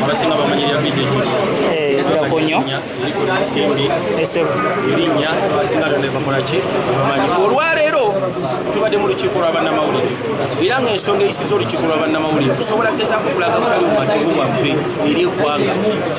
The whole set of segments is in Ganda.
Abasinga bamanyirira VJ Birako nnyo. Eriko ensimbi erinnya abasinga byonna bakola ki bamanyi. Olwaleero tubadde mu lukiiko lwa bannamawulire, era nga ensonga eyisiza olukiiko lwa bannamawulire, tusobola kugezaako okulaga butali bumativu bwaffe eri eggwanga.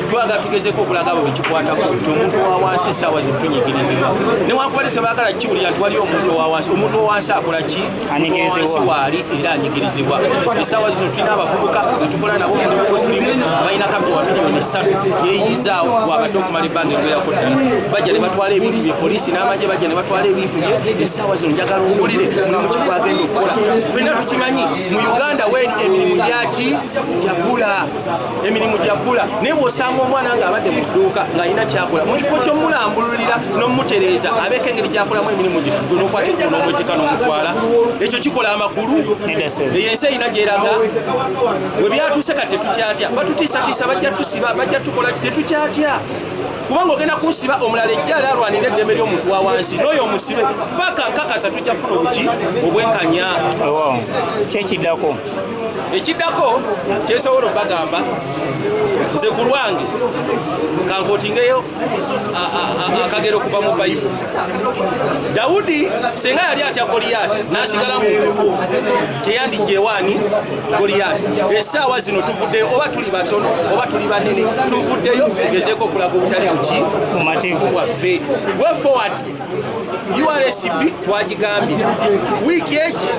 Twagala tugezeko okulaga abo bekikwatako nti omuntu owa wansi essaawa zino tunyigirizibwa, newankubadde tebaagala kiwulira nti waliyo omuntu owa wansi. Omuntu owa wansi akola ki? Omuntu owa wansi waali era anyigirizibwa. Essaawa zino tulina abavubuka betukola nabo mulimu gwe tulimu, abalina capital wa miliyoni 3, yeeyizaawo bwabadde okumala ebbanga eriwerako ddala. Bajja ne batwala ebintu bye, poliisi n'amagye bajja ne batwala ebintu bye. Essaawa zino njagala owulire mulimu ki gwagenda okukola. Ffenna tukimanyi mu Uganda weeri emirimu gyaki gyabbula, emirimu gyabbula. Naye bw'osanga omwana ng'abadde mu dduuka ng'alina kyakola, mu kifo ky'omulambululira n'omutereeza abeeko engeri gyakolamu emirimu gye, gwe n'okwata ekkubo n'omwetika n'omutwala, ekyo kikola amakulu? Eyo ensi erina gyeraga. We byatuuse kati tetukyatya. Batutiisatiisa, bajja tusiba, bajja tukola, tetukyatya, kubanga ogenda kunsiba, omulala ejja ali alwanira eddembe ly'omuntu wa wansi, n'oyo omusibe paka nkakasa tujja funa obuki obwenkanya. Kyekiddako? Ekiddako kyensobola okubagamba nze ku lwange, kankotingeyo akagero okuva mu Bayibuli. Dawudi senga yali atya Goliyasi n'asigala mu nkutu, teyandijja ewaani Goliyasi. Essaawa zino tuvuddeyo, oba tuli batono oba tuli banene, tuvuddeyo tugezeeko okulaga obutali buki Bumativu. bwaffe. Way forward, URSB twagigambye wiiki egi,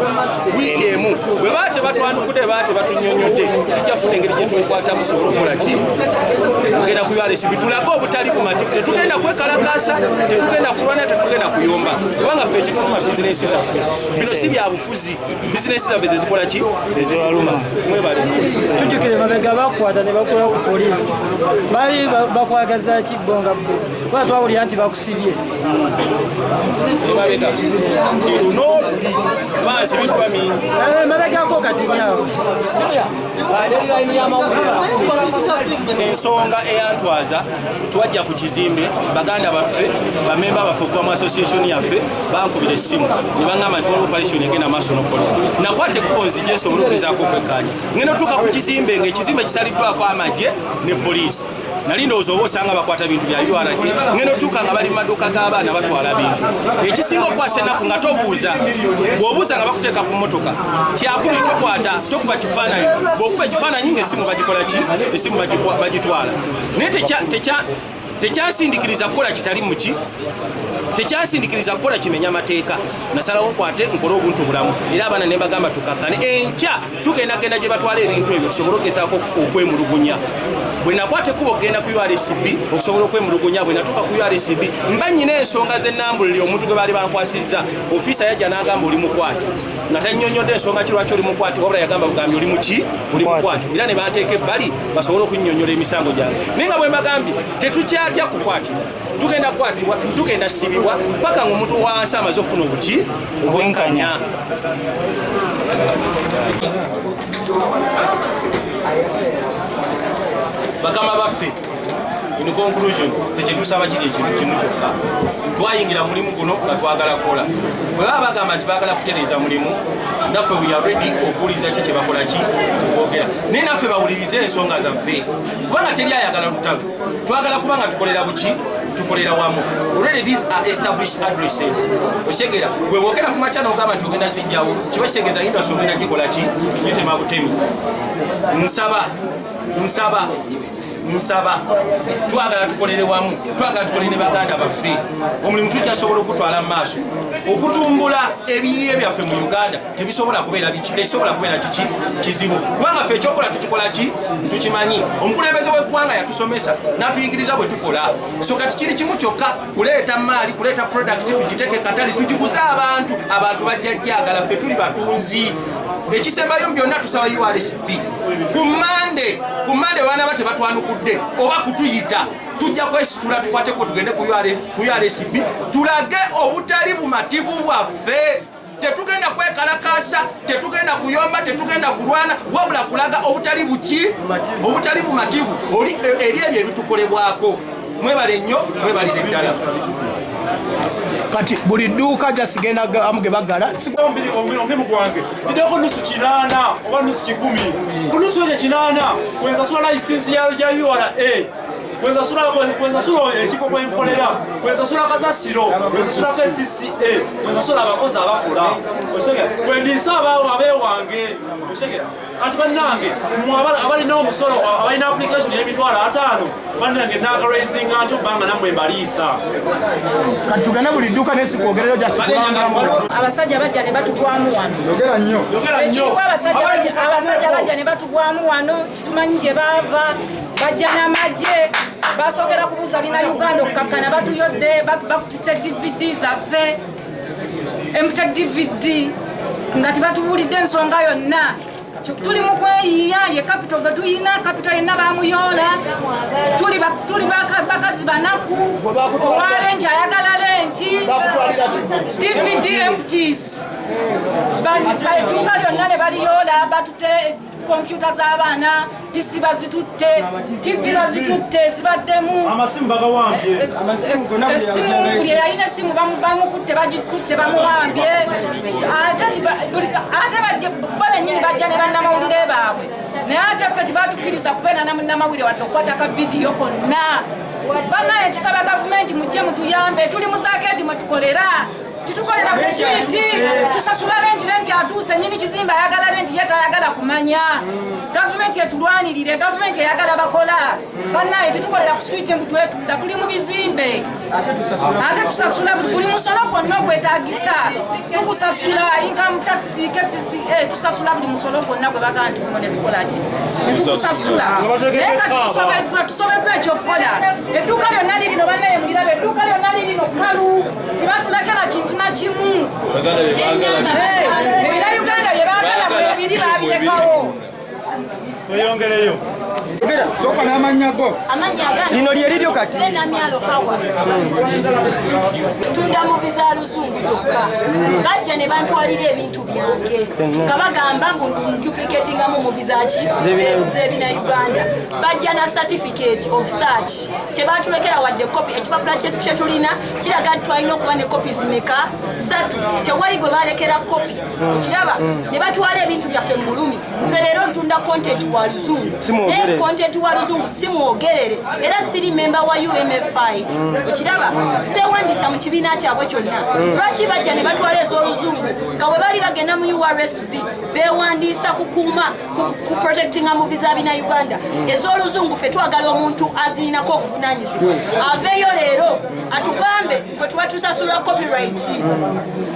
wiiki emu, bwe baba tebatwanukudde, bwe baba tebatunyonyodde, tujja funa engeri gye twekwatamu tusobole okukola ki, kugenda ku URSB tulage obutali bumativu. Tetugenda kwekalakaasa, tetugenda kulwana, tetugenda kuyomba, kubanga ffe ekituluma bizinesi zaffe. Bino si bya bufuzi, bizinesi zaffe zezikola ki, zezituluma. Mwebale. Tujjukire mabega bakwata ne bakola ku poliisi, baali bakwagaza ki bo nga bo? Kuba twawulira nti bakusibye. Emabega luno bansibiddwa mingi. Mabegako kati nyawo. Ensonga eyantwaza, twajja ku kizimbe, baganda baffe, bamemba baffe okuva mu association yaffe bankubira essimu ne baŋŋamba nti waliwo operation egenda maaso n'okukolebwa. Nakwata ekkubo nzije nsobole okugezaako okwekkaanya. Ngenda otuuka ku kizimbe nga ekizimbe kisaliddwako amagye ne poliisi. Nali ndowooza oba osanga bakwata bintu bya URA. Ngenda otuuka nga bali mu maduuka g'abaana batwala bintu. Ekisinga okukwasa ennaku nga tobuuza, bw'obuuza nga bakuteeka ku mmotoka. Kyakubiri, tokwata, tokuba kifaananyi. Bw'okuba ekifaananyi nga essimu bagikola ki, essimu bagitwala. Naye tekyansindikiriza kukola kitali muki, tekyansindikiriza kukola kimenya mateeka. Nasalawo nkwate nkole obuntu bulamu, era abaana ne mbagamba tukakkane, enkya tugenda genda gye batwala ebintu ebyo tusobole okugezaako okwemulugunya. Bwe nakwata ekkubo okugenda ku URSB okusobola okwemulugunya, bwe natuuka ku URSB mba nyina ensonga z'ennambuliri omuntu gwe baali bankwasizza. Ofiisa yajja n'agamba, "Oli mukwate," nga tannyonnyodde ensonga ki lwaki oli mukwate, wabula yagamba bugambye, "Oli muki? Oli mukwate." Era ne banteeka ebbali basobole okunnyonnyola emisango gyange. Naye nga bwe mbagambye, tetukyatya kukwatibwa. Tugenda kukwatibwa, tugenda sibibwa, paka nga omuntu wansi amaze okufuna obuki, obwenkanya. Bakama baffe, in conclusion, ffe kyetusaba kiri ekintu kimu kyokka. Twayingira mulimu guno nga twagala kukola. Bwe baba bagamba nti baagala kutereeza mulimu, naffe we are ready okuwuliriza ki kyebakola, ki kyeboogera, naye naffe bawulirize ensonga zaffe, kubanga teri ayagala lutalo. Twagala kubanga tukolera buki, tukolera wamu. Already these are established addresses. Okitegeera, gwe bwogera ku makya n'ogamba nti ogenda zijjawo, kiba kitegeeza industry ogenda gikola ki, gitema butemi. Nsaba, nsaba, nsaba, twagala tukolere wamu, twagala tukolere ne baganda baffe. Omulimu tujja sobola okutwala mu maaso. Okutumbula ebiyiye byaffe mu Uganda tebisobola kubeera biki, tekisobola kubeera kiki kizibu, kubanga ffe ekyokola tukikola ki, tukimanyi. Omukulembeze w'eggwanga yatusomesa n'atuyigiriza bwe tukola. So kati kiri kimu kyokka, kuleeta maali, kuleeta product, tugiteeke katale, tugiguze abantu, abantu bajja jagala. Ffe tuli batunzi. Ekisembayo mu byonna, tusaba URSB ku Mande, ku Mande baana tebatwanukudde oba kutuyita, tujja kwesitula tukwateko tugende ku URSB tulage obutali bumativu bwaffe. Tetugenda kwekalakasa, tetugenda kuyomba, tetugenda kulwana, wabula kulaga obutali buki, obutali bumativu eri ebyo ebitukolebwako. Mwebale nnyo, mwebalire ddala. Kati buli dduuka jasigenda amu ge baggala. Omulimu gwange ndideko nusu 800 oba nusu 1000. Ku nusu ekyo 800 kwensasula layisinsi ya URA, kwensasula ekifo kwenkolera, kwensasula kasasiro, kwensasula KCCA, kwensasula abakozi abakola, kwendiisa abewange. Kati bannange abalina omusolo, abalina application y'emitwalo 50, bannange nakaraisinga nti obbanga nammwe mbaliisa. Kati tugende buli dduuka nesikwogerero jasikulanga. Abasajja bajja ne batugwamu wano. Ekiriwo, abasajja bajja ne batugwamu wano, tumanyi gye baava. Bajja n'amagye, basookera kubuuza bina Uganda okukakkana batuyodde, batutte DVD zaffe, empty DVD, nga tebatubuulidde ensonga yonna. Tuli mu kweyiya, ye capital gwe tuyina, capital yenna bamuyoola. Tuli bakazi banaku, owa rent ayagala rent. DVD empties, edduuka lyonna ne baliyoola. Batutte kompyuta z'abaana, PC bazitutte, TV bazitutte, zibaddemu. Amasimu bagawambye. Essimu, buli eyalina essimu bamukutte, bagitutte, bamuwambye. Ate bo bennyini bajja ne bannamawulire baabwe, naye ate ffe tebatukkiriza kubeera na munnamawulire wadde okukwata ka vidiyo konna. Bannaye, tusaba gavumenti mujje mutuyambe. Tuli mu arcade mwe tukolera, titukolera ku street. Tusasula rent, rent atuuse, nyini kizimbe ayagala rent, ye tayagala kumanya. Gavumenti etulwanirire, gavumenti eyagala bakola. Bannaye, titukolera ku street mbu twetunda, tuli mu bizimbe ate tusasula buli musolo gwonna ogwetagisa, tukusasula income tax, KCCA, tusasula buli musolo gwonna gwe bagaa nti guno netukolaki, netukusasula. Naye kati tusobeddwa ekyokukola. Edduuka lyonna lirino, bannaye, mulirabe, edduuka lyonna lirino kkalu, tebatulekera kintu na kimu. Ebira Uganda bye baagala bwebiri babirekawo. Tweyongereyo. Sooka n'amannya go. Lino lye liryo kati. Namyalo Hawa, tunda movie za luzungu zokka. Bajja ne bantwalira ebintu byange nga bagamba mbu nduplicatingamu movie zaki zebina Uganda. Bajja na certificate of search, tebatulekera wadde kopi. Ekipapula kyetulina kiraga nti twalina okuba ne kopi zimeka? Ssatu. Tewali gwe balekera kopi, okiraba? Ne batwala ebintu byaffe mu bulumi. Nze leero ntunda content wa luzungu, naye content wa luzungu simwogerere, era siri memba wa UMFI, okiraba? Sewandisa mu kibiina kyabwe kyonna. Lwaki bajja ne batwala ez'oluzungu nga bwe bali bagenda mu URSB bewandiisa kukuuma ku protectinga movie za bina Uganda? Ez'oluzungu ffe twagala omuntu azirinako obuvunanyizibwa aveeyo leero atugambe bwe tuba tusasula copyright,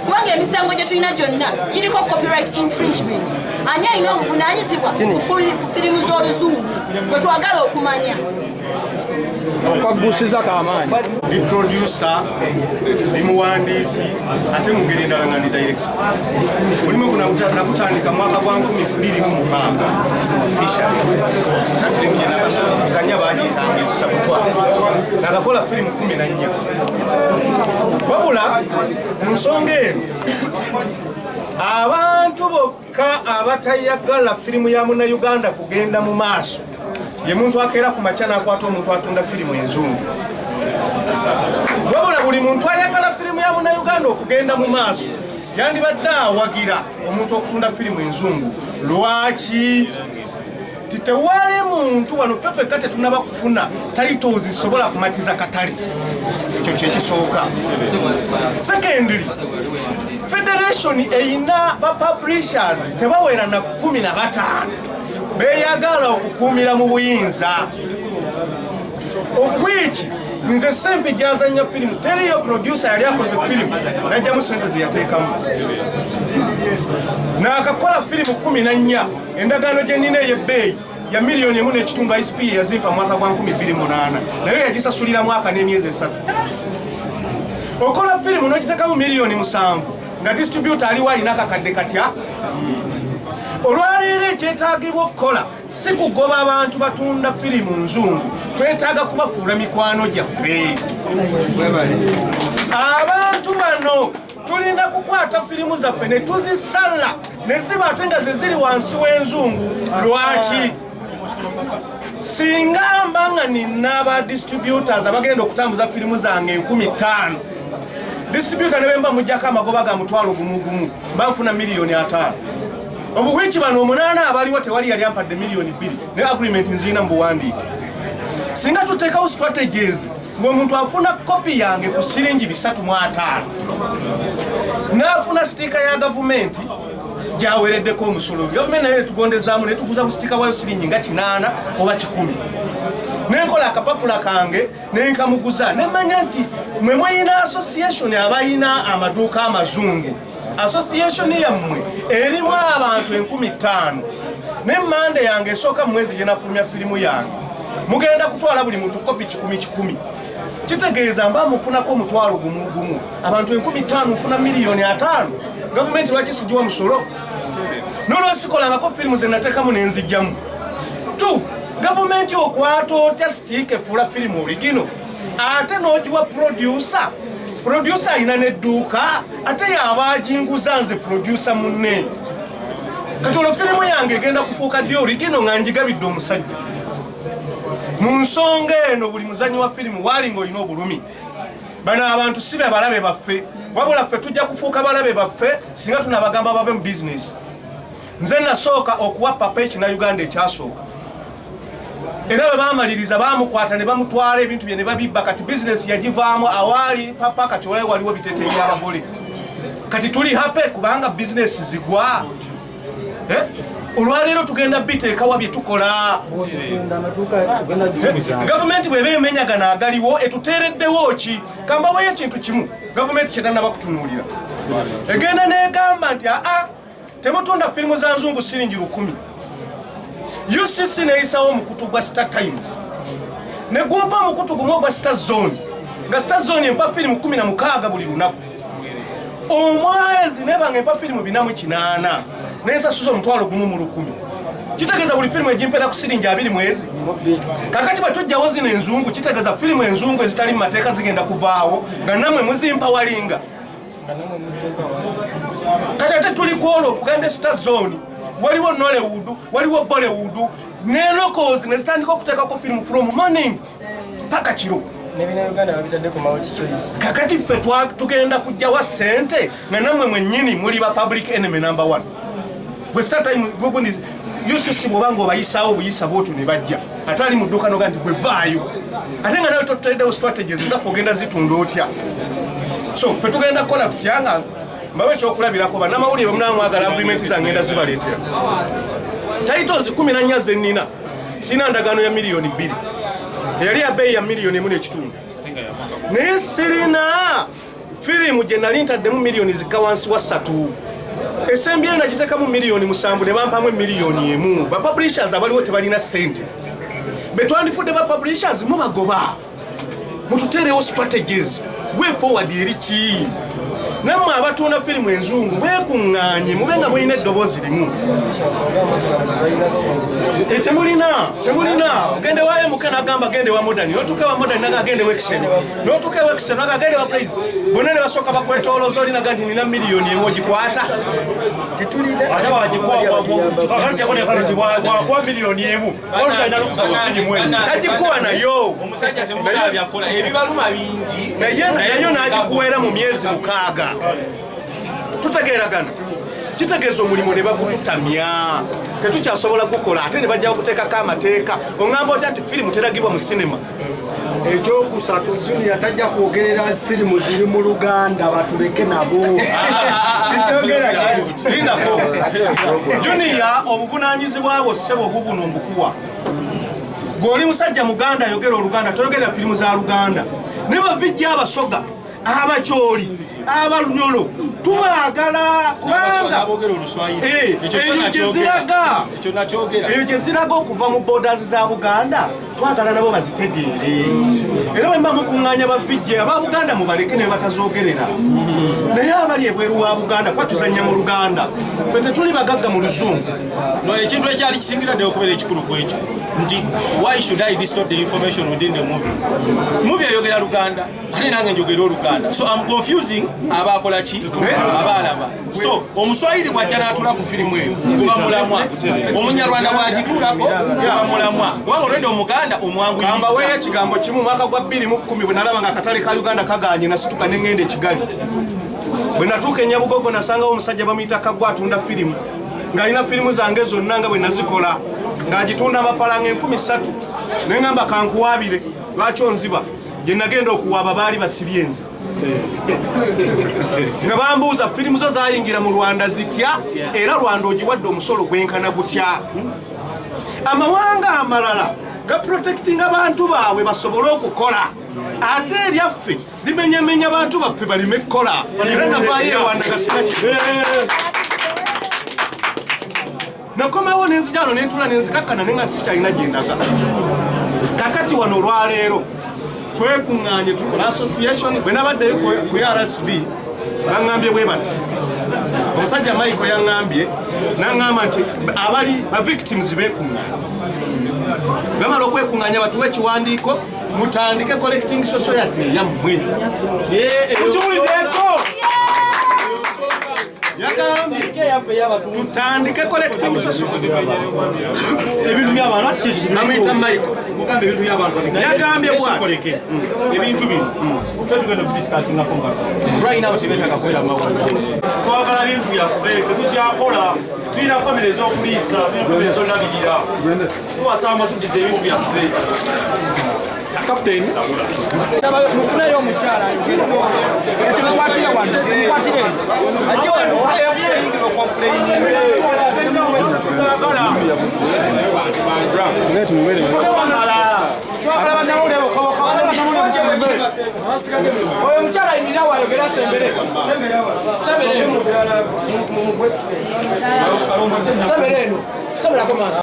kubanga emisango gye tulina gyonna giriko copyright infringement. Ani alina obuvunanyizibwa ku firimu z'oluzungu gwe twagala okumanya? Okagusiza kamaanyi. Ndi producer, ndi muwandiisi, ate mu ngeri endala nga ndi director. Mulimu guno nakutandika mwaka gwa 2006 officially, na firimu gye nakasooka kuzanya bagiyitanga Ekisa Butwa. Nakakola firimu 14. Wabula mu nsonga eno, abantu bokka abatayagala firimu ya Munnayuganda kugenda mu maaso ye muntu akeera ku makya n'akwata omuntu atunda firimu enzungu. Wabula buli muntu ayagala firimu ya Munnayuganda okugenda mu maaso yandibadde awagira omuntu okutunda firimu enzungu. Lwaki? Titewali muntu wano, ffe ffekka tetunaba kufuna titles zisobola kumatiza katale. Ekyo kyekisooka. Secondly, federation eyina ba publishers tebawera na 15 beyagala okukuumira mu buyinza, of which nze sempi gyazanya firimu teriyo producer yali akoze firimu najjamu sente zeyateekamu. Nakakola firimu 14, endagaano gye nnina ey'ebbeeyi ya miliyoni 1.5, ICP yazimpa mwaka gwa 2008, naye yagisasulira mwaka n'emyezi 3. Okola firimu n'ogiteekamu miliyoni 7 nga distributor aliwo alina akakadde katya. Olwaleero ekyetaagibwa okukola si kugoba abantu batunda firimu nzungu, twetaaga kubafuula mikwano gyaffe. Abantu bano tulina kukwata firimu zaffe ne tuzisala ne ziba ate nga ze ziri wansi w'enzungu. Lwaki? Singa mba nga nina ba distributors abagenda okutambuza firimu zange 5,000. Distributor ne bwemba mujjako amagoba ga 500,000 gumu, mba nfuna 5,000,000. Obuwiki bano 8 abaliwo tewali yali ampadde 2 million, ne agreement nzirina mu buwandiike. Singa tuteekawo strategies ng'omuntu afuna kopi yange ku siringi 350, n'afuna sticker ya gavumenti gyawereddeko omusolo, gavumenti naye netugondezaamu netuguza bu sticker bwayo siringi nga 80 oba 100, nenkola akapapula kange nenkamuguza, nemanya nti mwe mweyina association abalina amaduuka amazungu, association yammwe erimu abantu 5,000, nemande yange esooka mu mwezi gyenafulumya firimu yange mugenda kutwala buli muntu kopi 100 100. Kitegeeza mba mufunako 1,000 gumu, abantu 5,000, nfuna 5,000,000. Gavumenti lwaki sigiwa musolo? Nolwesikolangako firimu zenateekamu nenzijjamu tu. Gavumenti okwata otya sticker efuula firimu original, ate n'ogiwa producer? Producer alina n'edduuka, ate yaba aginguza nze producer munne. Kati olwo firimu yange egenda kufuuka ddi original nga njigabidde omusajja? Mu nsonga eno, buli muzanyi wa firimu waali ng'olina obulumi, bano abantu si be balabe baffe, wabula ffe tujja kufuuka balabe baffe singa tunabagamba bave mu bizinesi. Nze nasooka okuwa papa ekinauganda ekyasooka, era bwe bamaliriza bamukwata ne bamutwala ebintu bye ne babibba. Kati bizinesi yagivaamu. Awaali papa kati olabe waliwo bitete ebyabagole. Kati tuli happy kubanga bizinesi zigwa. Eh? Olwaleero tugenda biteekawa bye tukola. Gavumenti bweba emenyagana agaliwo etuteereddewo ki? Kambaweyo ekintu kimu gavumenti kyetanaba kutunuulira. Egenda negamba nti aa, temutunda firimu za nzungu siringi 1,000. UCC neyisawo omukutu gwa Star Times, negumpa omukutu gumu ogwa Star Zone, nga Star Zone empa firimu 16 buli lunaku. Omwezi nebanga empa firimu 408, nensasuza 10,100. Kitegeeza buli firimu egimpera ku siringi 20 mwezi. Kakati bwe tujjawo zino enzungu, kitegeeza firimu enzungu ezitali mu mateeka zigenda kuvaawo nga nammwe muzimpa walinga. Kati ate tuli ku olwo okugenda Star Zone, waliwo Nollywood, waliwo Bollywood ne locals, ne zitandika okuteekako firimu from morning paka kiro. Kakati ffe tugenda kujjawa ssente nga nammwe mwennyini muli ba public enemy number one? Bwe Star Time gugundi UCC bwobanga obayisaawo obuyisa bwotyo ne bajja, ate ali mu dduuka noga nti gwe vaayo, ate nga nawe totutereddewo strategies ezaffe, ogenda zitunda otya? So ffe tugenda kukola tutya? Nga mbawe ekyokulabirako, bannamawulire bwe munaba mwagala agreement zange, ngenda zibaleetera. Titles 14 zennina, sina ndagaano ya 2 million, eyali ya bbeeyi ya 1.5 million, naye sirina firimu gye nali ntaddemu miliyoni zikka wansi wa 3. Esembyeyo nagiteekamu 7 million ne bampamu 1 million. Ba publishers abaliwo tebalina ssente. Betwandifudde ba publishers mubagoba, mututeerewo strategies, way forward eri ki? Nammwe abatunda firimu enzungu mwekuŋŋaanye, mube nga mulina eddoboozi limu. Temulina, temulina. Ogende wa MK nagamba gende wa Modern, notuuka wa Modern naga gende wa Excel, notuuka wa Excel naga gende wa Praise. Bonna ne basooka bakwetolooza, olinaga nti nina 1 million ogikwata. Ate wagikuwa 1 million, olina lukusa bwa firimu eyo. Tagikuwa nayo. Omusajja temugaba byakola, ebibaluma bingi. Naye nayo n'agikuweera mu myezi 6. Tutegeeragana? Kitegeeza omulimu ne bagututamya, tetukyasobola gukola, ate ne bajja kuteekako amateeka. Oŋŋamba otya nti firimu teragibwa mu sinema? Ekyokusatu, Junior tajja kwogerera firimu ziri mu Luganda, batuleke nabo. Lindako, Junior, obuvunanyizibwa bwo ssebo bubuno mbukuwa. Gweoli musajja muganda, ayogera Oluganda, toyogerera firimu za Luganda. Ne bavijja Abasoga, Abakyoli, Abalunyolo tubaagala kubanga Aboogera Oluswayiri. Ekyo eyo gye ziraga. Ekyo nakyogera. Eyo gye ziraga okuva mu borders za Buganda, twagala nabo bazitegeere. Era bwe mba mukuŋŋaanya bavijje aba Buganda mubaleke ne batazogerera, naye abali ebweru wa Buganda, kuba tuzannya mu Luganda, ffe tetuli bagagga mu Luzungu. No, ekintu ekyali kisingira ddala okubeera ekikulu ku ekyo nti why should I distort the information within the movie? Movie eyogera Luganda, ate nange njogera Oluganda, so I'm confusing. Aba akola ki? Aba alaba. So omuswahili bw'ajja n'atuula ku firimu eyo guba mulamwa, omunyarwanda bw'agituulako guba mulamwa, kubanga olwedde omuganda omwanguyiriza. Kambaweeyo ekigambo kimu. Mwaka gwa 2010 bwe nalaba nga akatale ka Uganda kaganye, nasituka ne ŋŋenda e Kigali. Bwe natuuka e Nyabugogo, nasangawo omusajja bamuyita Kaggwa, atunda firimu, ng'alina firimu zange zonna nga bwe nazikola, ng'agitunda amafaranga 3000. Ne ŋŋamba, "Kankuwaabire, lwaki onziba?" Gye nagenda okuwaaba, baali basibye nze nga bambuuza, "Firimu zo zayingira mu Rwanda zitya? Era Rwanda ogiwadde omusolo gwenkana gutya?" Amawanga amalala gaprotectinga abantu baabwe basobole okukola, ate eryaffe limenyamenya bantu baffe baleme kukola. Era navaayo e Rwanda gasina ki. Nakomawo nenzija wano nentula nenzikakkana, nenga nti sikyalina gyendaga. Kakati wano olwaleero twekuŋŋaanye tukola association. Bwe nabaddeyo ku RSB, baŋŋambye bwe bati. Omusajja Michael yaŋŋambye, naŋŋamba nti abali ba victims beekuŋŋaanya, bamala okwekuŋŋaanya batuwe ekiwandiiko, mutandike collecting society yammwe. Mukiwuliddeko? Yagambye tutandike collecting society. Ebintu by'abantu ati. Bamuyita Michael. Mugambe ebintu by'abantu. Yagambye bw'ati. Ebintu bino ffe tugenda okudiscussingako nga right now tebetaaga kubeera mawulire. Twagala bintu byaffe, tetukyakola. Tulina famire ez'okuliisa, tulina famire ez'olabirira. Tubasamba tuddiza ebintu byaffe. Captain, mufuneyo omukyala tumukwatire wano, mukwatire. Ajje wano. Twagala. Twagala bannamawulire. Oyo omukyala ayimirira wayogera, sembere, sembere eno, sembere eno, semberako maaso.